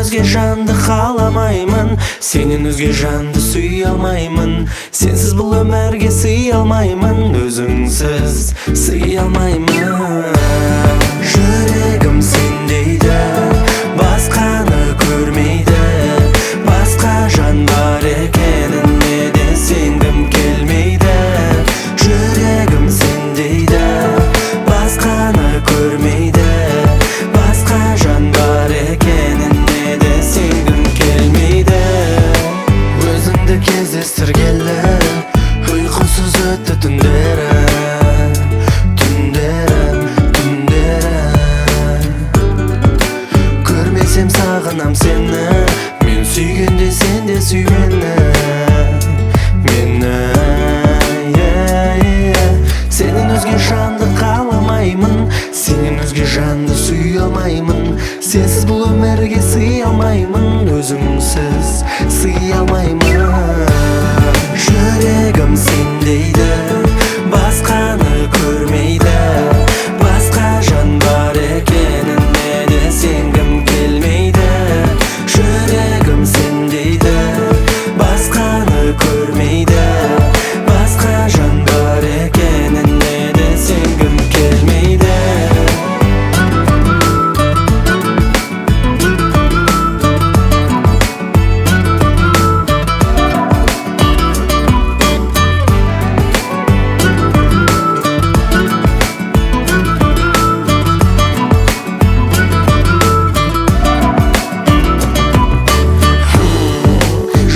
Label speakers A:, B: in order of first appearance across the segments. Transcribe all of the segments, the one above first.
A: Өзге жанды қаламаймын, сенен өзге жанды сүйе алмаймын. Сенсіз бұл өмірге сыя алмаймын, өзіңсіз сыя алмаймын. Жүрегім сен дейді, басқаны көрмейді. Басқа жан бар екеніне де сенгім келмейді. Жүрегім сен дейді, басқаны көрмейді. Басқа жан бар екеніне де сенгім келмейді. Өзіңді кездестіргелі ұйқысыз өтті түндерім, түндерім, түндерім. Көрмесем сағынам сені, мен сүйгенде сен де сүй мені, мені. Сенен өзге жанды қаламаймын, сенен өзге жанды сүйе алмаймын. Сенсіз бұл өмірге сыя алмаймын, өзіңсіз сыя алмаймын. Жүрегім сен дейді, басқаны көрмейді. Басқа жан бар екеніне де сенгім келмейді. Жүрегім сен дейді, басқаны көрмейді. Басқа жан бар екеніне де сенгім келмейді.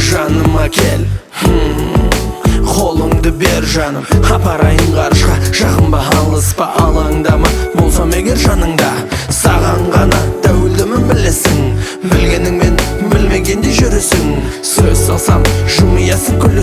A: Жаныма кел, қолыңды бер жаным, апарайын ғарышқа. Жақын ба, алыспа, алаңдама, болсам егер жаныңда. Саған ғана тәуелдімін білесің, білгеніңмен білмегендей жүресің. Сөз салсам жымиясың, күлесің.